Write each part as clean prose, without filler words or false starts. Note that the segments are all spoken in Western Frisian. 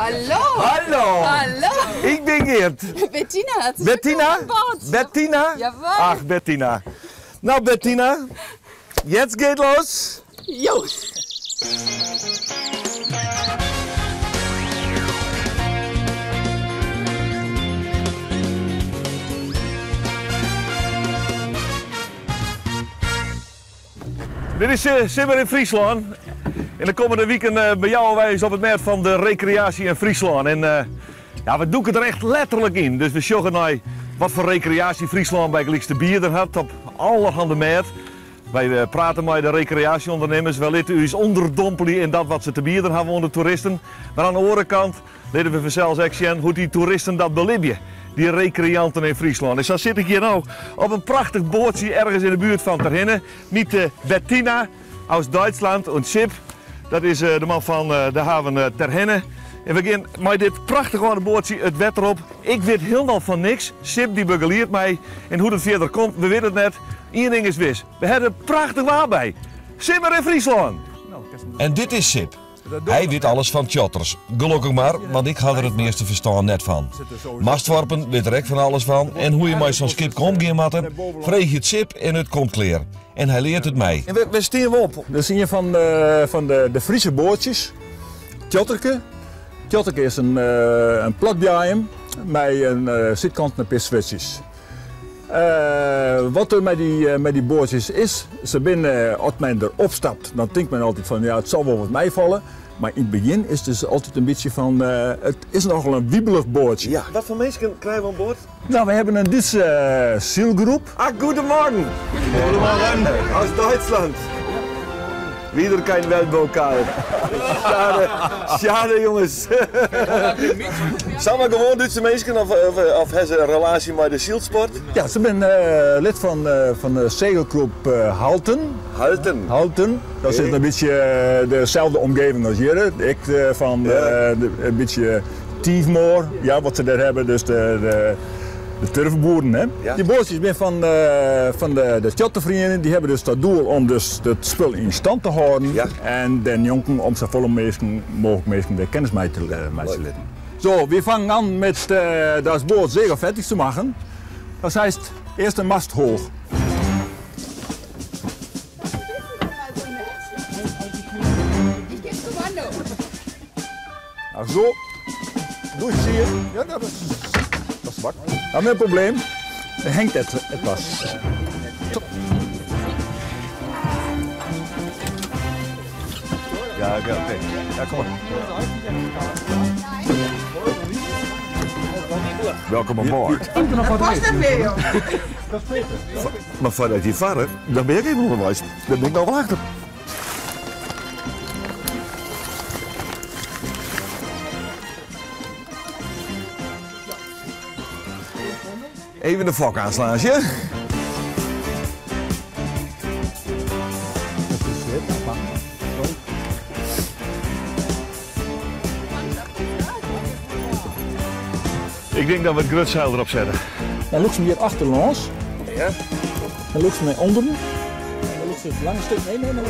Hallo! Hallo! Hallo! Ik bin Geert. Bettina, hartelijk Bettina? welkom aan boord. Bettina? Jawel. Ach, Bettina. Nou, Bettina, jetzt geht los. Jo. Dit is eh, Simmer in Fryslân. En de kommende wiken eh, bejouwe wy ús op it mêd fan de rekreaasje yn Fryslân. En eh, ja, we dûke der echt letterlik yn. Dus we sjogge nei wat foar rekreaasje Fryslân bygelyks te bieden hat op allerhande mêd. Wy prate mei de rekreaasjeûndernimmers. Wy litte ús ûnderdompelje yn dat wat se te bieden hawwe oan de toeristen. Mar oan de oare kant litte we fansels ek sjen hoe't dy toeristen dat belibje, dy rekreanten yn Fryslân. En sa sit ik hjir no op in prachtich boatsje ergens yn de buert fan Terhinne met Bettina aus Duitsland en Sip. Dat is de man fan de haven Terhinne. En we gean mei dit prachtich âlde boatsje it wetter op. Ik wit hielendal fan niks. Sip dy begeliedt my. En hoe't it fierder komt, we witte it net. Ien ding is wis, we hawwe der prachtich waar by. Simmer yn Fryslân! En dit is Sip. Hy wit alles fan tjotters. Gelokkich mar, want ik ha der it measte ferstân net fan. Mastworpen wit der ek fan alles fan en hoe je mei sa'n skipke omgean moatte, freegje it Sip en it komt klear. En hy leart it my. En wêr stean we op? Dat is ien fan de, fan de, de Friese boatsjes, Tjotterke. Tjotterke is in, in platboaiem mei in sydkant en in pear swurtsjes. Wat der mei dy, mei dy boatsjes is, se binne, as men der opstapt, dan tinkt men altyd fan ja, it sil wol wat meifalle. Mar yn it begjin is it dus altyd in bytsje fan, it is nochal in wibelich boatsje. Ja. Wat foar minsken krije we oan board? Nou, we hebben een Dútse sylgroep. Ah, goedemorgen. Goedemorgen. Aus Duitsland. Wieder kein Weltpokal. Schade, schade jongens. Samar gewoan Dútse minsken of, of, of ha se in relaasje mei de sylsport? Ja, se binne lid fan, fan de segelclub Halten. Halten. Halten. Dat is in bytsje deselde omgeving as hjir. Ek fan in bytsje Tiefmoor, ja, wat se dêr hawwe, dus de, de, de turfboeren. Hè. Ja. Dy boatsjes binne fan, fan de, de tjotterferiening. Dy hawwe dus dat doel om dus it spul yn stand te hâlden. Ja. En dêrnjonken om safolle minsken, mooglik minsken dêr kennis mei te, mei te litten. Zo, we vangen an met das boot segelfertig zu machen. Das heißt, eerst de mast hoog. Ik geef commando. Nou, zo. Durchziehen. Ja, dat is, dat is makkelijk. Nou, mijn probleem. Er hangt het etwas. Ja, oké. oké. Ja, kom maar. Welkom aan boord. Dat past net meer, joh. Maar foardat je farre, dan bin ik even ûnderweis. Dêr bin ik no wol achter. Even de fok aanslaan, sje. Ik denk dat we it grutseil derop sette. Dan lûkst him hjir achterlâns. Ja. Dan lûkst him nei ûnderen. En dan lûkst it lange stik. Nee, nee, nee.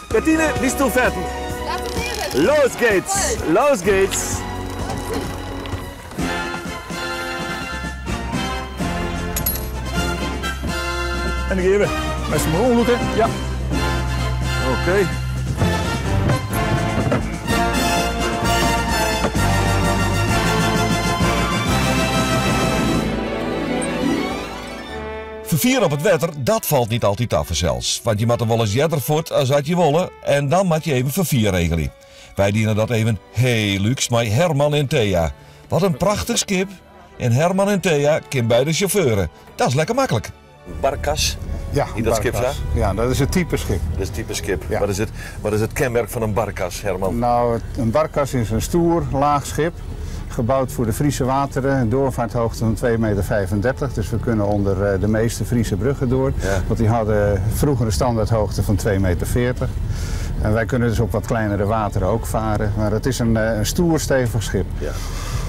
Bettine, bist du fertig? Los geht's! Los geht's! En dan gean we. Meist him oanlûke. Ja. Oké. Ferfier op it wetter, dat falt net altyd ta fansels. Want je moatte wolris earder fuort as dat je wolle en dan moat je even ferfier regelje. Wy diene dat even heel lúks mei Herman en Thea. Wat in prachtich skip! En Herman en Thea kin beide sjauffeure. Dat is lekker maklik. Barkas? Ja, Yn dat skip sa? Ja, dat is it type skip. Dat is it type skip. Ja. Wat is it, wat is it kenmerk fan in barkas, Herman? Nou, een barkas is een stoer, laag schip. Gebouwd voor de Friese wateren, een doorvaarthoogte van 2,35 meter. Dus we kunnen onder eh, de meeste Friese bruggen door. Ja. Want die hadden vroeger een standaardhoogte van 2,40 meter. En wij kunnen dus op wat kleinere wateren ook varen. Maar het is een, eh, een stoer, stevig schip. Ja.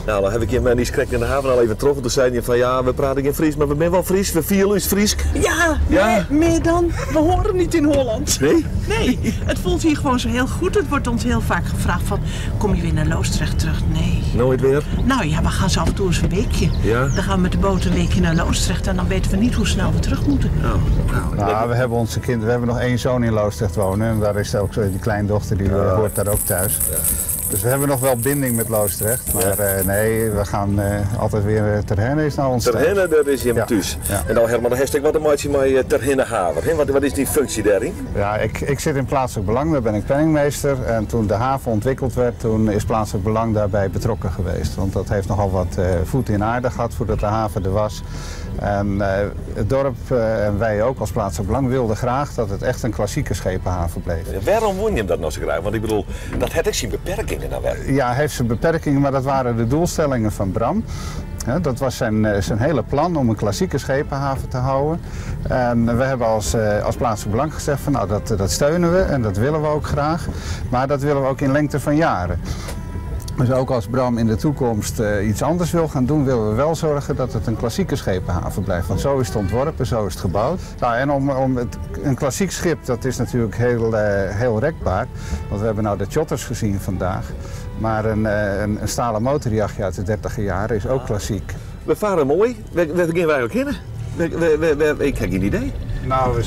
Nou, dan heb ik je die krekt in de haven al even troffen. Toen zei hij van ja, we praten geen Fries, maar we zijn wel Fries. We vieren ons Friesk. Ja, Ja. Meer, meer dan. We horen niet in Holland. Nee? Nee, het voelt hier gewoon zo heel goed. Het wordt ons heel vaak gevraagd van, kom je weer naar Loosdrecht terug? Nee. Nooit weer? Nou ja, we gaan zo af en toe eens een weekje. Ja. Dan gaan we met de boot een weekje naar Loosdrecht en dan weten we niet hoe snel we terug moeten. Nou, we hebben onze kinderen, we hebben nog één zoon in Loosdrecht wonen en daar is ook zo, die kleindochter die hoort daar ook thuis. Dus we hebben nog wel binding met Loosdrecht, maar nee, we gaan altijd weer ter Henne is nou ons Ter thuis. Henne, dat is je Ja. thuis. Ja. En nou Herman, dan heeft ik wat een maatje met Ter Henne Haver. hè? Wat is die functie daarin? Ja, ik zit in Plaatselijk Belang, daar ben ik penningmeester. En toen de haven ontwikkeld werd, toen is Plaatselijk Belang daarbij betrokken geweest. Want dat heeft nogal wat voet in aarde gehad voordat de haven er was. En het dorp en wij ook als Plaatselijk Belang wilden graag dat het echt een klassieke schepenhaven bleef. Ja, waarom won je hem dat nou zo graag? Want ik bedoel, dat had ik zien beperkingen nou wel. Ja, hij heeft zijn beperkingen, maar dat waren de doelstellingen van Bram. Hè, dat was zijn hele plan om een klassieke schepenhaven te houden. En we hebben als Plaatselijk Belang gezegd van nou, dat steunen we en dat willen we ook graag. Maar dat willen we ook in lengte van jaren. Dus ook als Bram in de toekomst iets anders wil gaan doen, willen we wel zorgen dat het een klassieke schepenhaven blijft. Want zo is het ontworpen, zo is het gebouwd. Nou, en om het, een klassiek schip, dat is natuurlijk heel rekbaar. Want we hebben nou de tjotters gezien vandaag. Maar een stalen motorjachtje uit de 30e jaren is ook klassiek. We varen mooi. We beginnen eigenlijk heen. Ik heb geen idee. Nou, we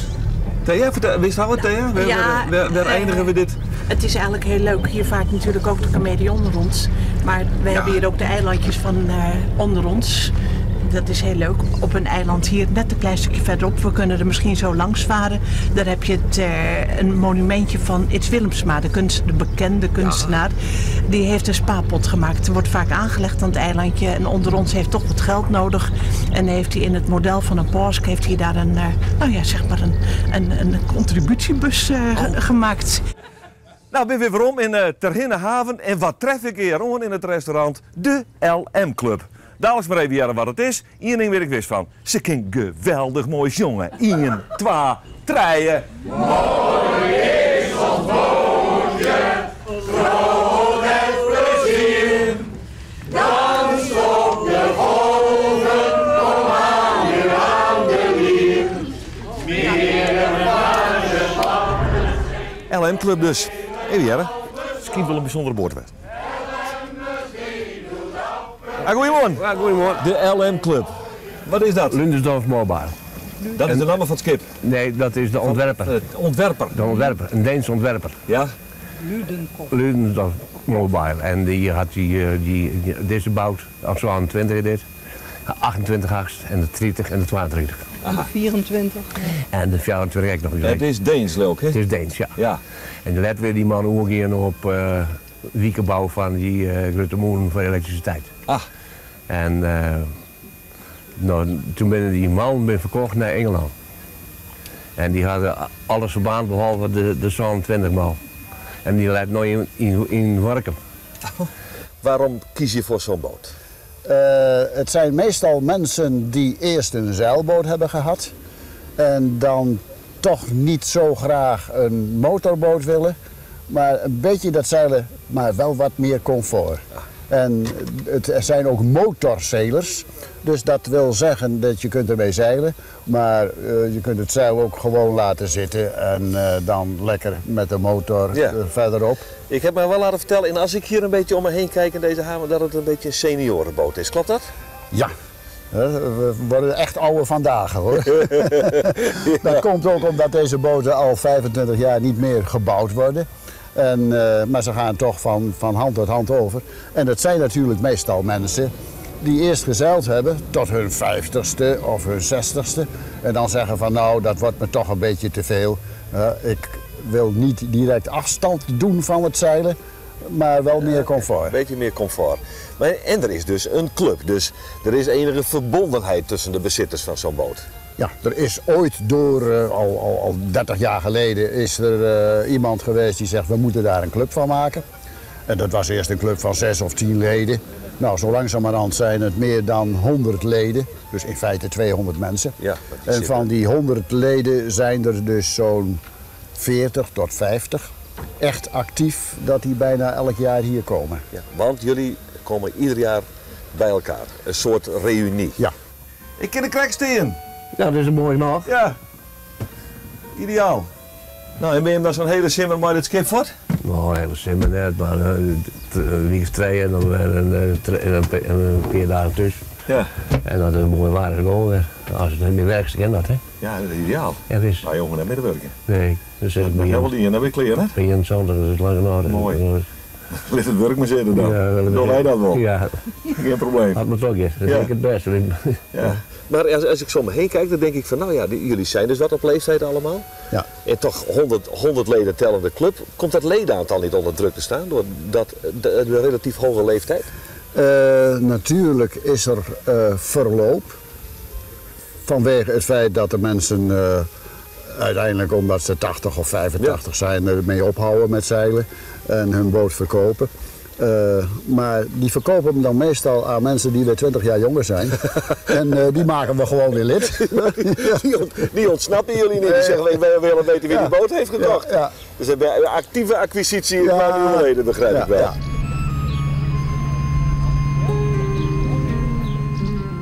Thea, vertel, wist je wat, Thea? Waar Ja, eindigen we dit? Het is eigenlijk heel leuk. Hier vaart natuurlijk ook de Kameleon rond. Maar we hebben hier ook de eilandjes van onder ons. Dat is heel leuk. Op een eiland hier, net een klein stukje verderop. We kunnen er misschien zo langs varen. Daar heb je een monumentje van Ids Willemsma, de bekende kunstenaar. Die heeft een spaarpot gemaakt. Er wordt vaak aangelegd aan het eilandje. En onder ons heeft toch wat geld nodig. En heeft hij in het model van een Porsche, heeft hij daar een nou ja, zeg maar een contributiebus gemaakt. Nou, ben weer waarom in Ter Henne Haven. En wat tref ik hier rond in het restaurant? De LM Club. Dadelijk maar even jaren wat het is. Eén ding weet ik wist van. Ze kan geweldig mooi jongen. 1, 2, 3. Mooi is ons bootje, groot het plezier. Dans op de golven, kom aan nu aan de lier. Meer een vaartje LM Club dus. Even jaren. Misschien wel een bijzondere boordwet. Ah, goedemorgen. Ja, goedemorgen. De LM Club. Wat is dat? Ludendorff Mobile. Dat is de naam van het schip? Nee, dat is de ontwerper. De ontwerper? De ontwerper, een Deens ontwerper. Ja. Ludendorff Mobile. En die had deze boot, als zo'n 20 dit, 28 acht en de 30 en de 32. En de 24. En de 24 ik nog niet. Het is Deens, leuk, hè? Het is Deens, ja. Ja. En let weer die man ook hier nog op wiekenbouw van die grote molen voor elektriciteit. Ah. En nou, toen ben die man ben verkocht naar Engeland. En die hadden alles verbaand behalve de zo'n 20 man. En die leidt nu in Workum. Oh. Waarom kies je voor zo'n boot? Het zijn meestal mensen die eerst een zeilboot hebben gehad. En dan toch niet zo graag een motorboot willen. Maar een beetje dat zeilen, maar wel wat meer comfort. En er zijn ook motorzeilers. Dus dat wil zeggen dat je kunt ermee zeilen. Maar je kunt het zeil ook gewoon laten zitten. En dan lekker met de motor verderop. Ik heb me wel laten vertellen, en als ik hier een beetje om me heen kijk in deze haven, dat het een beetje een seniorenboot is. Klopt dat? Ja. We worden echt ouder vandaag, hoor. Dat komt ook omdat deze boten al 25 jaar niet meer gebouwd worden. Maar ze gaan toch van hand tot hand over. En dat zijn natuurlijk meestal mensen die eerst gezeild hebben tot hun 50ste of hun 60ste. En dan zeggen van nou, dat wordt me toch een beetje te veel. Ik wil niet direct afstand doen van het zeilen, maar wel meer comfort. Een beetje meer comfort. En er is dus een club, dus er is enige verbondenheid tussen de bezitters van zo'n boot. Ja, er is ooit door, al 30 jaar geleden, is er iemand geweest die zegt we moeten daar een club van maken. En dat was eerst een club van 6 of 10 leden. Nou, zo langzamerhand zijn het meer dan 100 leden, dus in feite 200 mensen. Ja, dat is en van die 100 leden zijn er dus zo'n 40 tot 50 echt actief dat die bijna elk jaar hier komen. Ja, want jullie komen ieder jaar By elkoar. In soart reüny. Ja. Ik kin der krekt stean. Ja, dat is in moai noch. Ja. Ideaal. No, en bin jim dan sa'n hiele simmer mei dit skip fuort? No, hiele simmer net, mar in wike of trije en dan wer in pear dagen thús. Ja. En as it moai waar is, gewoan wer. As it net mear werkt, kin dat, hè? Ja, dat is ideaal. Ja, wis. Mar jo hoege net mear te wurkjen. Nee, dan sit ik by Helemaal dien, dan bin ik klear, hè? By 71, dat is lang genôch. Moai. Lit it wurk mar sitte dan. Ja, Dogge wy dat wol. Ja. Gjin probleem. As it mar trochgiet, dat is ek it bêste. Ja. Maar als ik zo om me heen kijk, dan denk ik van, nou ja, jullie zijn dus wat op leeftijd allemaal. Ja. En toch 100 leden tellende club. Komt dat ledenaantal niet onder druk te staan door dat, de relatief hoge leeftijd? Natuurlijk is er verloop. Vanwege het feit dat de mensen uiteindelijk, omdat ze 80 of 85 zijn, ermee ophouden met zeilen en hun boot verkopen. Maar die verkopen hem dan meestal aan mensen die weer 20 jaar jonger zijn. En die maken we gewoon weer lid. Die ontsnappen jullie niet. Die zeggen, wij willen weten wie die boot heeft gekocht. Dus we hebben een actieve acquisitie van nieuwe leden, begrijp ik wel.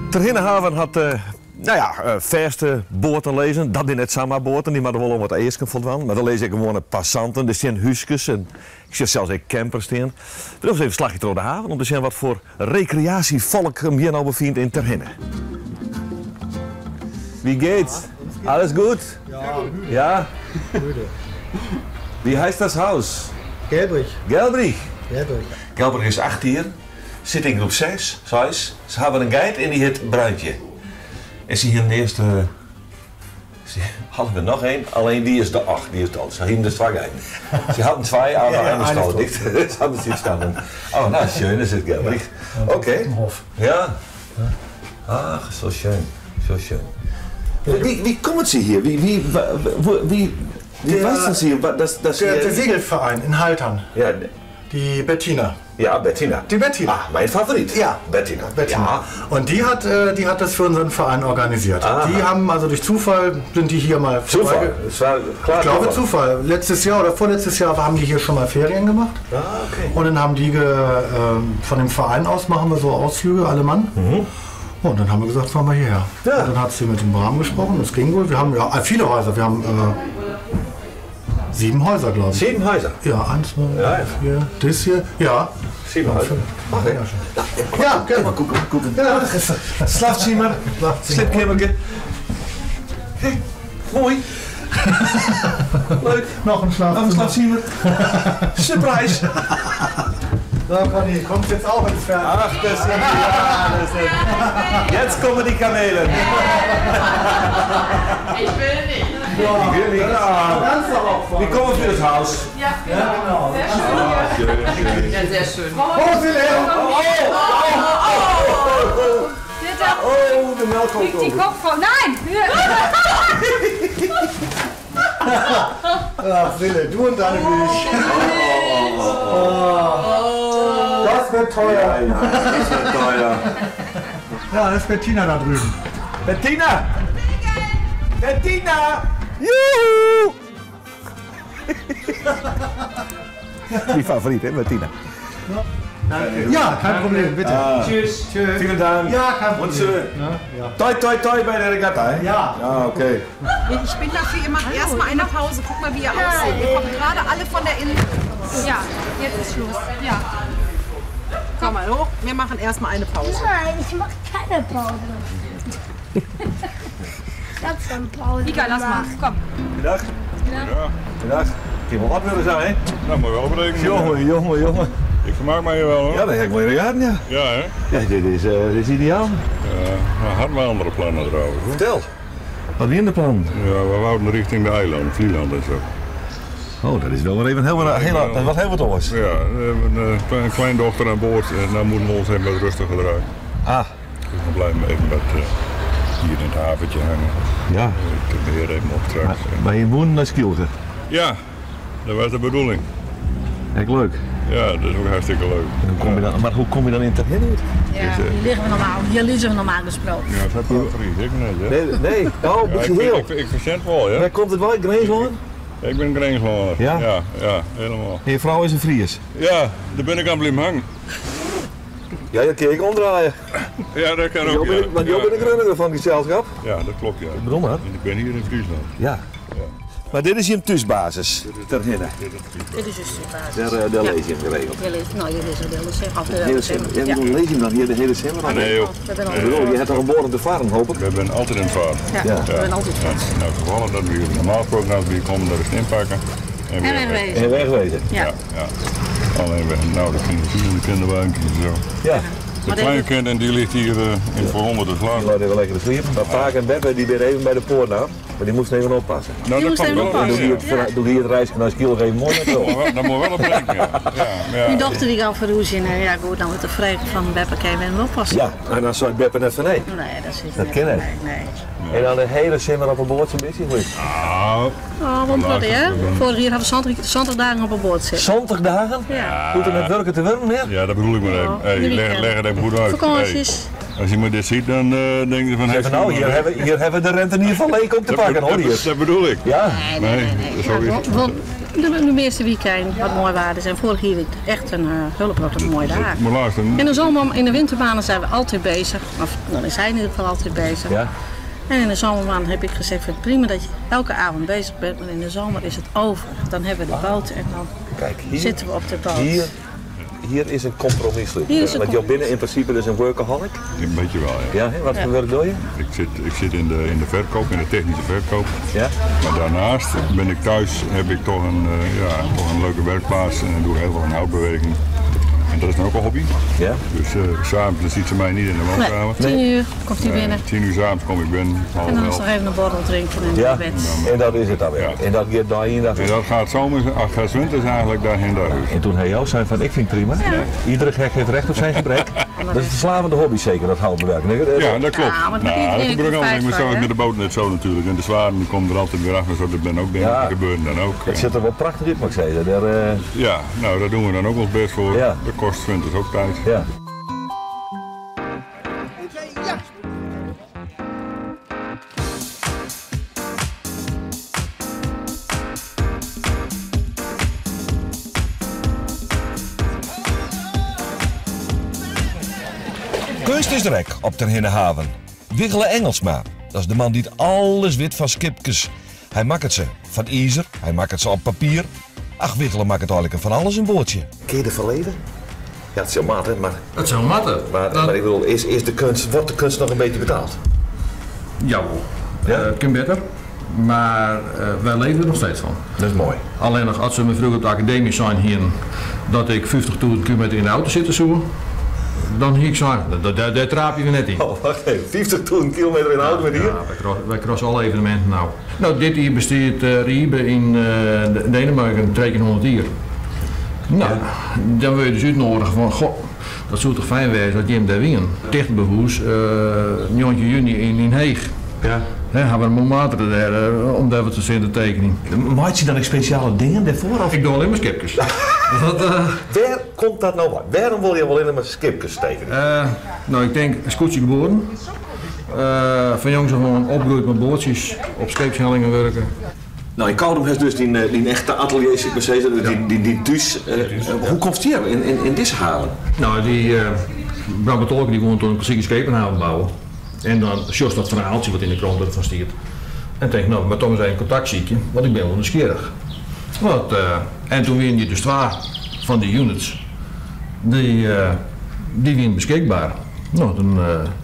Terhinnehaven had vaste boten lezen. Dat zijn net zomaar boten, die maar wel om wat eisken voldaan. Maar dan lees ik gewoon passanten, er zijn huisjes en ik zie zelfs ook campers staan. We doen eens even een slagje door de haven om te zien wat voor recreatievolk hem hier nou bevindt in Terhinne. Wie geht's? Alles goed? Ja. Ja? Wie heißt das Haus? Gelbrich. Gelbrich. Gelbrich. Gelbrich is 8 jaar, zit in groep 6, 6. Ze hebben een geit en die heet Bruintje. En ze hier de eerste. Ze hadden we nog één, alleen die is de 8, die is dood. Ze hadden dus twee geiten. Ze hadden twee, maar Ja, één is einer dood. is Ze hadden ze staan. Oh, nou, schön is het, Gelbrich. Oké. Ja. Ach, zo schön. Zo schön. Wie komt ze hier? Wie Der- was das hier? Das Der, hier- der Segelverein in Haltern. Ja. Die Bettina. Ja, Bettina. Die Bettina. Ah, mein Favorit. Ja. Bettina. Bettina. Ja. Und die hat das für unseren Verein organisiert. Aha. Die haben also durch Zufall, sind die hier mal Zufall. vorbeige- Es war klar Ich glaube Zufall. Zufall. Letztes Jahr oder vorletztes Jahr haben die hier schon mal Ferien gemacht. Ah, okay. Und dann haben die von dem Verein aus machen wir so Ausflüge, alle Mann. Und dann haben wir gesagt, fahren wir hierher. Ja. Und dann hat sie mit dem Bram gesprochen, das ging wohl. Wir haben ja viele Häuser, wir haben 7 Häuser, glaube ich. 7 Häuser? Ja, 1, 2, Ja, ja. 3, 4, das hier, ja. 7 Häuser. Okay. Ja, gerne. Mal gucken, gucken. Ja, das ist Slaapzimmer, slipkamerke. Hey, mooi. Leuk. Nog een slaapzimmer. Nog een slaapzimmer. Surprise. So, Conny, kommst jetzt auch ins Fernsehen. Ach, das sind die. Ja, das sind Jetzt kommen die Kamelen. Ich will nicht. Ich will nicht. Du kannst doch auch fahren. Wir kommen für das Haus. Ja, genau. Sehr schön. Schön, schön. Ja, sehr schön. Oh, sie leer. Oh, oh, oh. Oh, de melk komt Kriegt die over. Kopf von. Nein! Ach, Sille, du und deine Milch. Oh. Das wird teuer. Ja, ja, das wird teuer. Ja, das ist Bettina da drüben. Bettina! Bettina! Joehoe! Die favoriet, hè, Bettina? Ja, kein Problem, bitte. Ah. Tschüss. Tschüss. Vielen Dank. Ja, kein Und Problem. schön. Ja. Toi, toi, toi bei der Regatta, hè? Ja. Ja, okay. Ich bin dafür, ihr macht erstmal eine Pause. Guck mal, wie ihr aussieht. Ihr kommt gerade alle von der Insel. Ja, jetzt ist Schluss. Ja. Komm mal hoch, wir machen erstmal eine Pause. Nein, ich mach keine Pause. Ich hab schon Pause. Mika, lass mal. gemacht. Komm. Goedendag. Goedendag. Ik wil wat willen zijn, hè? Nou, moet wel oprekenen. Jongen, jongen, jongen. Ik vermaak mij hier wel, hoor. Ja, dat heb ik wel in de gaten, ja. Ja, hè? Ja, dit is ideaal. Ja, we hadden wel andere plannen trouwens, hoor. Vertel. Wat zijn de plannen? Ja, we wouden richting de eilanden, Vlieland en zo. Oh, dat is wel weer even heel, heel, dat is wat heel wat anders. Ja, we hebben een kleindochter aan boord en dan moeten we ons even wat rustiger draaien. Ah. Dus dan blijven we even wat hier in het haventje hangen. Ja. Ik heb de heer even op straks. Maar je woont naar Skylge. Ja, dat was de bedoeling. Echt leuk. Ja, dat is ook hartstikke leuk. En hoe kom je dan, maar hoe kom je dan in Terhinne? Ja, hier liggen we normaal, hier liggen we normaal gesproken. Ja, dat is Fries, ik net, hè? Nee, nee. Oh, Ja, beetje ik, heel. ik verzet wel, ja. Waar komt het wel? Greensland? Ik ben Greenslander. Ja? Ja, ja, helemaal. En je vrouw is een Fries? Ja, daar ben ik aan blijven hangen. Ja, dat kun ik omdraaien. Ja, dat kan ook. Jo ja. bent- Want jij bent de grunniger van het gezelschap. Ja, dat klopt, ja. Ik bedoel maar. En ik ben hier in Friesland. Ja. Maar dit is je thuisbasis, ter Hinne. Dit is dus de basis. Daar, daar lees je hem geregeld. Je leest, nou, je leest het hele zin. Of de De hele zin. Ja, hoe lees je hem dan hier de hele zin? Nee, joh. We zijn Ik bedoel, je hebt toch een boord om te varen, hoop ik? We zijn altijd in het varen. Ja, we zijn altijd Ja. Nou, toevallig dat we hier normaal gesproken als we hier komen, dat we het inpakken. En, En wegwezen. En wegwezen. Ja. Ja, ja. Alleen we, nou, de kinderen zien de kinderwagentjes en zo. Ja. De kleinkind en die ligt hier in het vooronder te slapen. Die laat even lekker te sliepen. Maar Vaak en Beppe die weer even bij de poort nou. Maar die moesten even oppassen. Nou, dat komt wel. Doe hier het, doe hier het reisje naar Skiel nog even mooi naartoe. Dat moet wel op rekenen, ja. Ja, maar ja. Mijn dochter die gaat verhuizen en ja goed, dan wordt de vraag van Beppe, kan je met hem oppassen? Ja, en dan zei Beppe net van nee. Nee, dat zit Dat net. ken ik. Nee, nee. En dan de hele simmer op een boord zo'n beetje. Goed. Nou, Oh, want wat hè? Vorig jaar hebben we 70 dagen op een boord zitten. 70 dagen? Ja. Moet er net werken te werken meer? Ja, dat bedoel ik maar even. Hey, in de leg, weekend. leg het even goed uit. Vakanties. Hey, als je me dit ziet, dan denk je van... Zeg van, nou, hier hebben we de rentenier van Leek om te pakken, hoor hier. Dat bedoel ik. Ja. Nee, nee, nee. zo is Ja, het. want de meeste weekenden wat mooi waren zijn. Vorig jaar echt een hulp wat een mooie dag. Maar luister, In de zomer, in de wintermaanden zijn we altijd bezig. Of dan is hij in ieder geval altijd bezig. Ja. En in de zomermaanden heb ik gezegd, vind het prima dat je elke avond bezig bent, maar in de zomer is het over. Dan hebben we de boot en dan Kijk, hier, zitten we op de boot. Hier is een compromis. Luc. Hier is een Want je binnen in principe dus een workaholic. Een beetje wel, ja. Ja, hè? Wat Ja. voor werk doe je? Ik zit in de verkoop, in de technische verkoop. Ja. Maar daarnaast ben ik thuis, heb ik toch een, ja, toch een leuke werkplaats en doe heel veel aan houtbewerking. En dat is dan ook een hobby. Ja. Dus 's s'avonds dan ziet ze mij niet in de woonkamer. Nee, 10 uur komt hij binnen. 10 uur s'avonds kom ik binnen, half En dan is elf. nog even een borrel drinken en Ja. naar bed. En dat is het dan weer. En dat gaat daarheen. Dat En dat gaat zomers, ach, gaat winters eigenlijk daarheen daar. En toen hij jou zei van ik vind het prima. Iedere gek heeft recht op zijn gebrek. Dat is een verslavende hobby zeker, dat houtbewerken. Ja, dat klopt. Ja, maar nou, iedereen dat heeft gebeurt er ook spijt maar van, zo hè? met de boot net zo natuurlijk. En de zwaren die komen er altijd weer af en zo, dat ben ook dingen Ja. die gebeuren dan ook. Het zit er wel prachtig in, moet ik zeggen. Daar, Ja, nou daar doen we dan ook ons best voor. Ja. Dat kost winters ook tijd. Ja. Kunst is rek op Ter Hinnehaven. Wiggele Engelsma, dat is de man die het alles wit van skipkes. Hij maakt het ze van ijzer, hij maakt het ze op papier. Ach, Wiggele maakt het eigenlijk van alles een boordje. Kun je ervan leven? Ja, het is heel mat, hè? Maar, Het is heel matten. maar ik bedoel, is de kunst, wordt de kunst nog een beetje betaald? Jawel. Het kan beter, maar wij leven er nog steeds van. Dat is mooi. Alleen nog als ze me vroeger op de academie zijn hier dat ik 50.000 kilometer in de auto zit te zoeken, dan hier ik zo, daar traap je weer net in. Oh, wacht even. 50.000 kilometer in de auto met hier? Ja, wij crossen alle evenementen nou. Nou, dit hier besteedt Riebe in Denemarken 200 hier. Nou, dan wil je dus uitnodigen van, goh, dat zou toch fijn wezen dat je hem daar wint. Dicht bij huis, 19 juni in Heeg. Ja. Hè, hebben we een Montmartre daar, om daar wat te zien te tekenen. Maak je dan ook speciale dingen daarvoor? Of? Ik doe alleen maar skipjes. Dat, Waar komt dat nou bij? Waarom wil je wel in maar skipjes tekenen? Nou, ik denk een scootje geboren. Van jongs af aan opgegroeid met boordjes, op scheepshellingen werken. Nou, in Koudum heeft dus die echte ateliers, ik maar zeggen, die thuis. Hoe komt die in deze haven? Nou, die Bram Tolken die woont toen een klassieke schepenhaven bouwen. En dan just dat verhaaltje wat in de krant ervan stiert. En denk nou, maar Tom is even contact ziekje, want ik ben wel nieuwsgierig. Want, en toen win je dus twee van die units, die wien beschikbaar. Nou, toen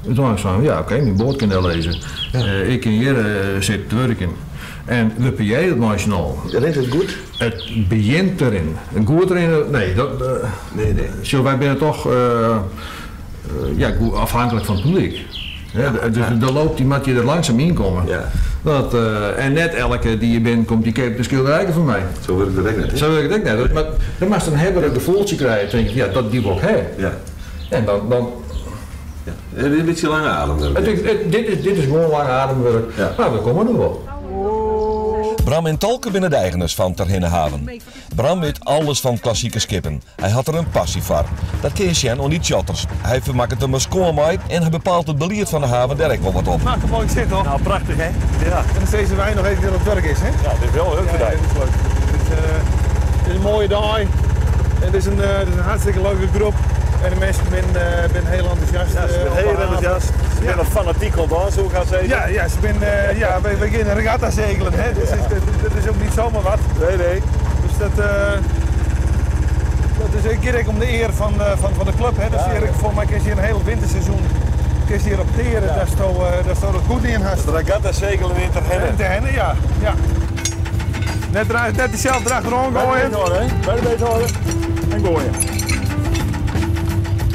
dacht ik van, ja oké, mijn boord kan daar lezen. Ik kan hier zitten te werken. En we PJ dat nationaal. Rent het goed? Het begint erin. Een goed erin, nee. Dat, nee. Zo, wij zijn toch ja, afhankelijk van het publiek. Ja, dus de loopt die moet je er langzaam in komen. Ja. Dat, en net elke die je bent, komt die keept de schilderijen van mij. Zo werkt het ook net. Hè? Zo werkt het ook net. Maar dan mag je dan hebben een gevoeltje krijgen. Denk je, ja, dat die wil ik hebben. Ja. En dan ja. Een beetje lange ademwerk. Dit is gewoon lange ademwerk. Ja. Maar we komen er wel. Bram en Tolke binnen de eigenaars van Ter Hinnehaven. Bram weet alles van klassieke skippen. Hij had er een passie voor. Dat kun je zien aan die chatters. Hij vermaakt het een schoonmaai en hij bepaalt het beleid van de haven daar ik wel wat op. Maak een mooi zit, toch? Nou, prachtig hè? Ja. En dan steeds wij nog even dat het werk is, hè? Ja, dit is wel leuk vandaag. Ja, dit is leuk. Het is een mooie dag. Het is een hartstikke leuke groep. En de minsken binne hiel entûsjast. Ja, se binne hiel entûsjast. Se binne fanatyk oan it soe ik hast sizze. Ja, ja, se binne, ja, wy geane regatta segelen, hè? Dus dat is ek net samar wat. Nee, nee. Dus dat is ek ek om de ear fan de klup, hè? Dus hjir, foar my kinst hjir in hiel winterseizoen kinst hjir op teare, ja. Datsto dat goed yn hast. Regatta segelen yn Terherne. In Terherne, ja. Ja. Net dysels derachteroan goaie. Bij de beet hâlde en goaie.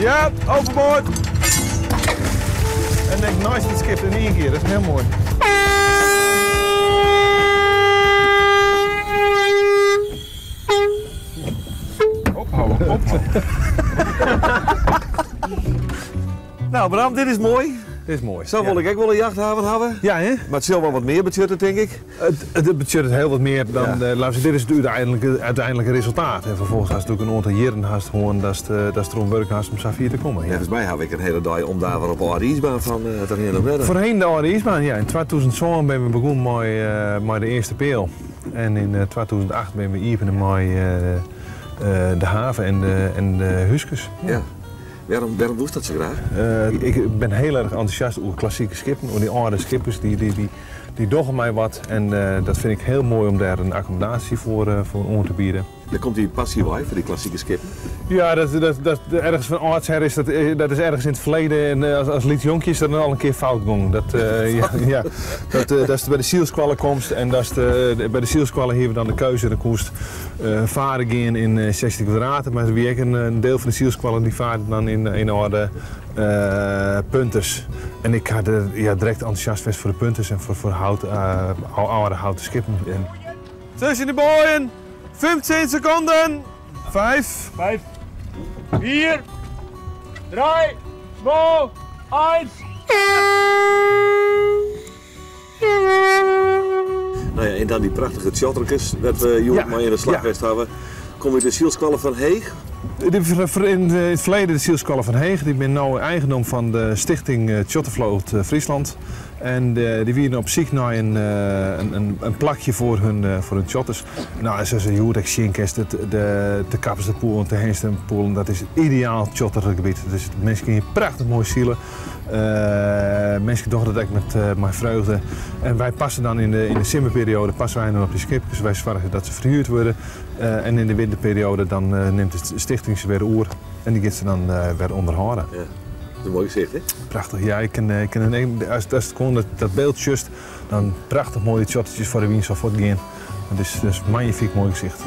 Ja, overboord. En denk neist it skip yn ien kear, dat is hiel moai. Ophâlde, ophâlde. Nou Bram, dit is moai. Dit is moai. Sa wol ik ek wol in jachthaven hawwe. Ja, hè? Mar it sil wol wat mear betsjutte, tink ik. It betsjut hiel wat mear dan, laten we dit is it úteinlike resultaat. En ferfolgens hast natuerlik in oantal jierren hast hân datst deroan wurke hast om safier te kommen. Ja. Neffens my haw ik in hiele dei om daar wer op de âlde iisbaan fan Terherne of net? Foarhinne de âlde iisbaan, ja. Yn 2007 binne we begûn mei de earste peal. En yn 2008 binne we iepene mei de haven en de húskes. Ja. Wêrom dochst dat sa graach? Ik bin hiel erch entûsjast oer klassike skippen, oer dy âlde skippers. Dy dogge my wat en dat fyn ik hiel moai om dêr in akkommodaasje foar oan te bieden. Wêr komt dy passy wei foar dy klassike skippen? Ja, dat ergens fan âldsher is dat, dat is ergens yn it ferleden en as lyts jonkje is dat al in kear fout gongen. Dat, ja, ja, datst by de sylskoalle komst en datst by de sylskoalle hiene we dan de keuze, dan koest faren gean yn 16 kwadraten, mar der wie ek in diel fan de sylskoalle dy farde dan yn âlde punters. En ik ha der, ja, direkt entûsjast west foar de punters en foar hout, âlde houten skippen. Tusken de boaien, 15 sekonden! 5, 5, 4, 3, 2, 1. Nou ja, en dan dy prachtige tsjotterkes wêr't we hjoed mei yn de slach west hawwe. Komme út de sylskoalle fan Heech? Yn it ferleden de sylskoalle fan Heech. Dy binne no eigendom fan de Stichting Tjottervloot Friesland. En dy wiene op syk nei in plakje foar hun tsjotters. No, en sa hjoed ek sjen kinst, de Kappersterpoel en de Terhernsterpoel, dat is ideaal tsjottergebiet. Dus minsken kinne prachtich moai sile. Minsken dogge dat ek mei freugde. En wy passe dan yn de simmerperioade passe wy dan op dy skipkes. Wy soargje dat se ferhuurd wurde. En yn de winterperioade dan nimt de stichting se wer oer en dy giet se dan wer ûnderhâlde. Ja, dat is in moai gesicht, hè? Prachtich, ja. Ik kin, ast gewoan dat byld sjochst, dan prachtich moaie tsjottertjes foar de wyn sa fuortgean. Dat is in magnifyk moai gesicht.